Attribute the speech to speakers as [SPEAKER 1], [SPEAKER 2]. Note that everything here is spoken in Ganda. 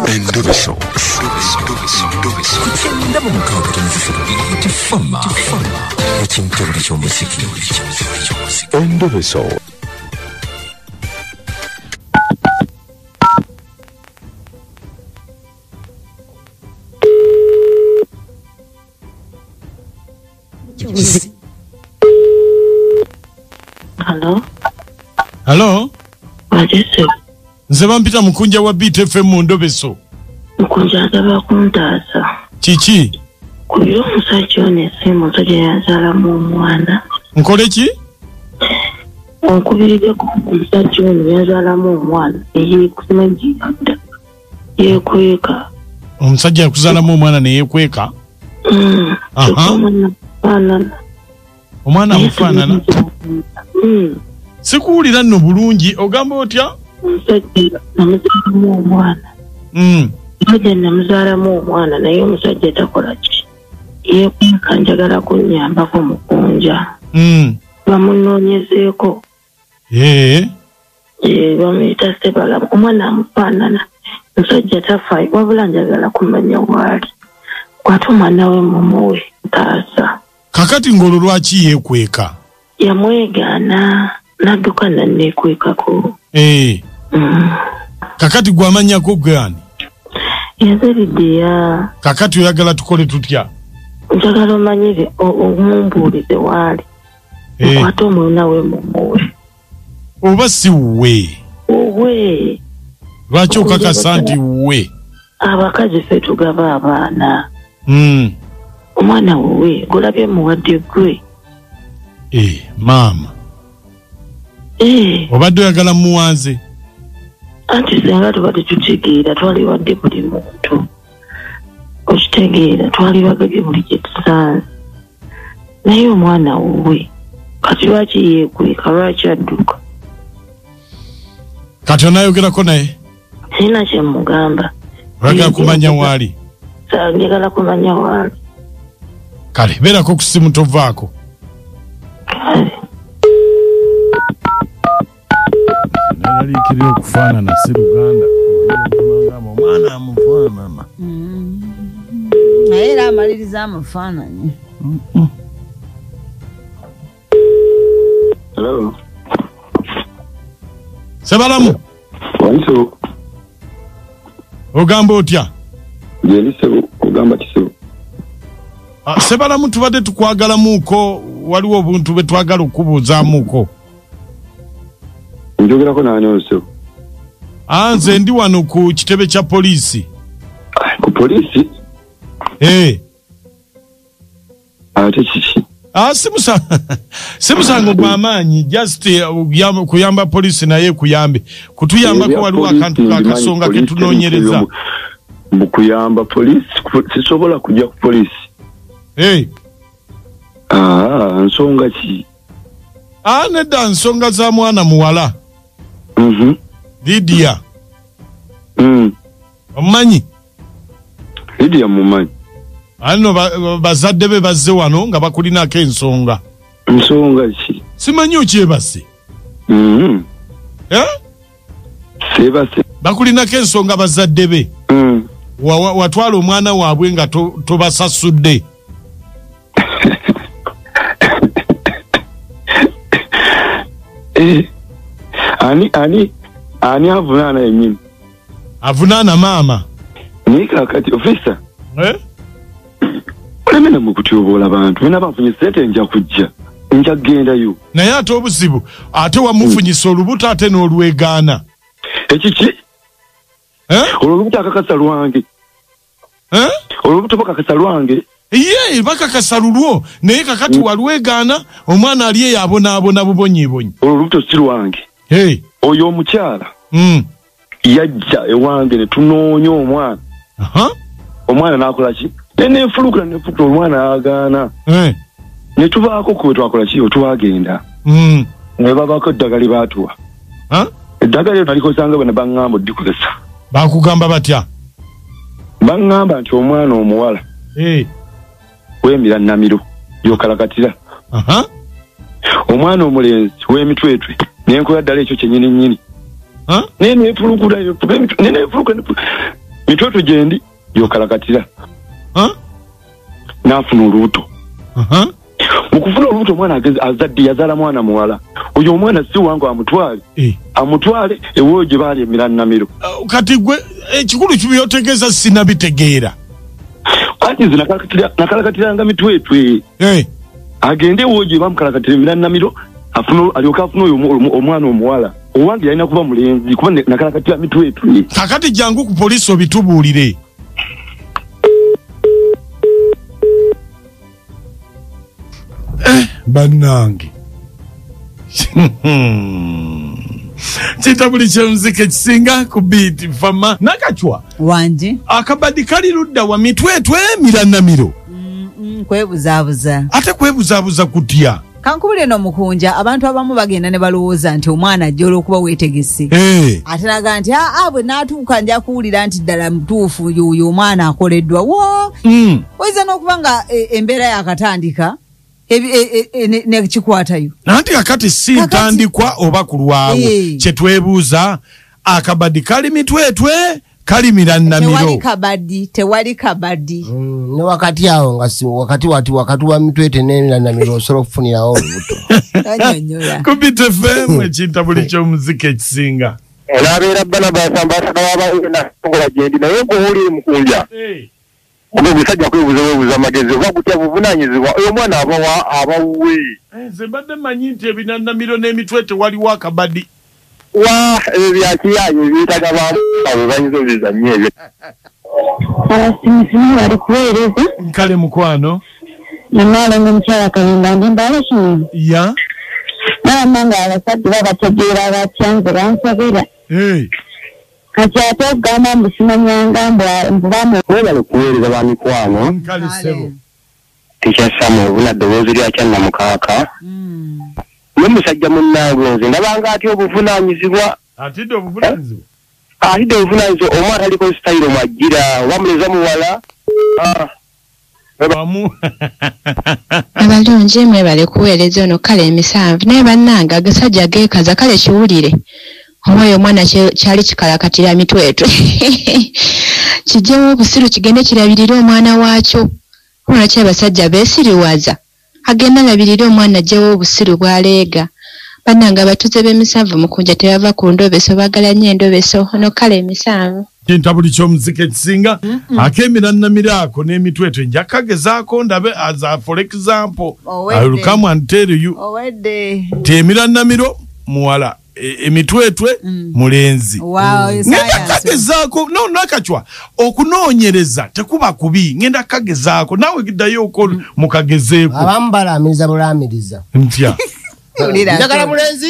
[SPEAKER 1] Endobeso. Endobeso.
[SPEAKER 2] Hello?
[SPEAKER 3] Hello?
[SPEAKER 2] Wajese.
[SPEAKER 3] Nze bampita Mukunja wa Beat FM mu Ndobeso.
[SPEAKER 2] Mukunja asaba kuntaasa.
[SPEAKER 3] Kiki?
[SPEAKER 2] Kubira omusajja ono essimu, omusajja yanzaalamu omwana.
[SPEAKER 3] Nkole ki?
[SPEAKER 2] Onkubirireko omusajja ono yanzaalamu omwana. Eyeekusimajjidda. Yeekweka.
[SPEAKER 3] Omusajja yakuzaalamu omwana ne yeekweka?
[SPEAKER 2] Aha.
[SPEAKER 3] Omwana amufaanana? Sikuwulira nno bulungi, ogamba otya?
[SPEAKER 2] Omusajja namuzaalamu omwana. Omusajja namuzaalamu omwana naye omusajja takola ki? Yeekweka, njagala kunnyambako Mukunja. Bamunoonyezeeko. Bamuyita Sebalamu, omwana amufaanana. Omusajja tafaayo wabula njagala kumanya waali. Kwata omwana we mumuwe, ntaasa.
[SPEAKER 3] Kakati ng'olwo lwaki yeekweka?
[SPEAKER 2] Yamwegaana n'adduka nanneekwekako.
[SPEAKER 3] Kakati gwe amanyako gwe ani?
[SPEAKER 2] Nze Lidiya.
[SPEAKER 3] Kakati oyagala tukole tutya?
[SPEAKER 2] Njagala omanyire omumbuulize waali. Okwate omwana we mumuwe.
[SPEAKER 3] Oba si wuwe?
[SPEAKER 2] Wuwe.
[SPEAKER 3] Lwaki okakasa nti wuwe?
[SPEAKER 2] Abakazi ffe tugaba abaana. Omwana wuwe gulabye muwadde gwe.
[SPEAKER 3] Maama. Obadde oyagala muwanze?
[SPEAKER 2] Anti singa tubadde tutegeera twaliwadde buli muntu. Okitegeera twalibagabye buli kye tusanze. Naye omwana wuwe kati lwaki yeekweka, lwaki adduka?
[SPEAKER 3] Kati onaayogerako naye?
[SPEAKER 2] Sirina kye mugamba.
[SPEAKER 3] Oyagala kumanya waali?
[SPEAKER 2] Njagala kumanya waali.
[SPEAKER 3] Kale, beerako ku ssimu tovaako.
[SPEAKER 2] Kale.
[SPEAKER 3] Nalaliikirira okufaanana si Luganda. Omwana amufaanana.
[SPEAKER 4] Naye era amaliriza amufaananye.
[SPEAKER 5] Hello.
[SPEAKER 3] Sebalamu.
[SPEAKER 5] Wanso.
[SPEAKER 3] Ogamba otya?
[SPEAKER 5] Jendi sebo, ogamba ki sebo?
[SPEAKER 3] Sebalamu tubadde tukwagalamuuko, waliwo obuntu bwe twagala okubuuzaamuuko.
[SPEAKER 5] Njogerako naani ono sebo?
[SPEAKER 3] Nze ndi wano ku kitebe kya poliisi.
[SPEAKER 5] Ku poliisi? Ate kiki?
[SPEAKER 3] Si musango gwa maanyi, just kuyamba poliisi naye kuyambe. Kutuyambako waliwo akantu kakasonga ke tunoonyereza.
[SPEAKER 5] Mu kuyamba poliisi, sisobola kujja ku poliisi. Nsonga ki?
[SPEAKER 3] Nedda nsonga za mwana muwala. Lidiya. Omumanyi?
[SPEAKER 5] Lidiya mumanyi.
[SPEAKER 3] Ano bazadde be bazze wano nga bakulinako ensonga.
[SPEAKER 5] Nsonga ki?
[SPEAKER 3] Simanyi okyebase.
[SPEAKER 5] Sebase.
[SPEAKER 3] Bakulinako ensonga bazadde be. Watwala omwana waabwe nga tobasasudde.
[SPEAKER 5] Ani avunaana yennyini?
[SPEAKER 3] Avunaana maama.
[SPEAKER 5] Naye kaakati ofisa. Oleme nammwe kutyoboola bantu. Bwe naba nfunye ssente nja kujja. Nja kugendayo.
[SPEAKER 3] Naye ate obuzibu, ate wamufunyisa olubuto ate n'olwegaana.
[SPEAKER 5] Ekiki? Olwo olubuto akakasa lwange. Olwo olubuto bakakasa lwange.
[SPEAKER 3] Ye, bakakasa lulwo. Naye kakati walwegaana, omwana ali eyo abonaabona bubonyiibonyi.
[SPEAKER 5] Olwo olubuto si lwange. Oyo omukyala yajja ewange ne tunoonya omwana. Omwana n'akola ki? Nenefulukula omwana agaana. Ne tubaako kwe twakola ki? Twagenda. Ne babaako eddagala lye baatuwa. Eddagala eryo nalikozanga bwe ne baŋŋamba oddikozesa.
[SPEAKER 3] Baakugamba batya?
[SPEAKER 5] Baŋŋamba nti omwana omuwala weemira nnamiro yokalakatira. Omwana omulenzi w'emitwetwe nenkola ddala ekyo kyennyini nnyini. Nenefulukula Mitwetwe gyendi yokalakatira. N'afuna olubuto. Mu kufuna olubuto omwana azadde yazaala mwana muwala. Oyo omwana si wange amutwale. Amutwale ewoyo gye baali emirannamiro.
[SPEAKER 3] Kati gwe ekikulu kibyotegeeza sinabitegeera.
[SPEAKER 5] Anti nze nakalakatiranga mitwetwe. Agende ewoyo gye bamukalakatira emirannamiro alyoke afune oyo omwana omuwala. Owange yalina kuba mulenzi kuba nakalakatira mitwetwe.
[SPEAKER 3] Kakati jangu ku poliisi obitubuulire. Bannange. Kitabuli ky'omuziki ekisinga ku beat fama nakachwa
[SPEAKER 4] wanje
[SPEAKER 3] akabadi kali ludda wa mitwetwe mirannamiro.
[SPEAKER 4] Kwebuzaabuza.
[SPEAKER 3] Ate kwebuzaabuza kutya?
[SPEAKER 4] Kankubule no mukunja abantu abamu bagenda ne balowooza nti omwana ajja olw'okuba weetegese. Ate naga nti bwe naatuuka nja kuwulira nti ddala mutuufu y'oyo omwana akoleddwa. Wo oyinza n'okuba nga embeera yakatandika nekikwatayo.
[SPEAKER 3] Nanti kakati si ntandikwa oba kulwawo kye twebuuza akabadi kali mitwetwe kali mirannamiro.
[SPEAKER 4] Tewali kabadi, tewali kabadi.
[SPEAKER 1] Ne wakati awo nga si wakati wati wakati wa mitwetwe n'emirannamiro osobola okufunirawo olubuto.
[SPEAKER 3] Ku Beat FM ekintabuli ky'omuziki ekisinga.
[SPEAKER 6] Olaabeera Barnabas ambasada w'abangola gyendi naye gw'owulire mukunja. Ogwo gusajja kwebuuza weebuuza amagezi oba gutya buvunaanyizibwa oyo omwana abawuwe.
[SPEAKER 3] Nze mbadde mmanyi nti ebinannamiro n'emitwetwe waliwo akabadi.
[SPEAKER 6] Wa ebyo bya kiyaye byetaaga abo bayinza obizannyo ebyo.
[SPEAKER 2] Abasimusimu bali kuweereza.
[SPEAKER 3] Nkale mukwano.
[SPEAKER 2] Namala omukyala Kayimba ndi mbala kino.
[SPEAKER 3] Ya.
[SPEAKER 2] Nalaba nga abasajja babategeera batya nze bansobera. Kati ate okugamba mbu simanyanga mbu bamu.
[SPEAKER 6] Mwebale kuweereza ba mikwano.
[SPEAKER 3] Nkale ssebo.
[SPEAKER 6] Teacher Samuel buna ddoboozi lya Kyannamukaaka. Ye musajja munnange nze ndabanga atya obuvunaanyizibwa.
[SPEAKER 3] Atidde obuvunaanyizibwa?
[SPEAKER 6] Atidde obuvunaanyizibwa omwana taliko sitayiro mwajjira oba muleza muwala.
[SPEAKER 7] Abalungi mwebale kuweereza ono kale emisanvu naye bannange agasajja geekaza kale kiwulire. Omwoyo omwana kyali kikalakatira mitwetwe. Kijjewo obusiru kigende kirabirire omwana waakyo. Lwaki abasajja beesiriwaza? Agenda alabirire omwana aggyewo obusiru bw'aleega. Bannange abatuuze b'emisanvu mukunja tebava ku ndobeso baagala nnyo endobeso ono kale emisanvu.
[SPEAKER 3] Kintabuli ky'omuziki ekisinga ak'emirannamiro ako n'emitwetwe nja kagezaako ndabe as a for example I will come and tell you nti emirannamiro muwala emitwetwe mulenzi. Ngenda kagezaako no nakachwa okunoonyereza tekuba kubi ngenda kagezaako naawe giddayo oko mukagezeeko.
[SPEAKER 1] Abamu balaamiriza bulaamiriza.
[SPEAKER 3] Ntya.
[SPEAKER 1] Njagala mulenzi.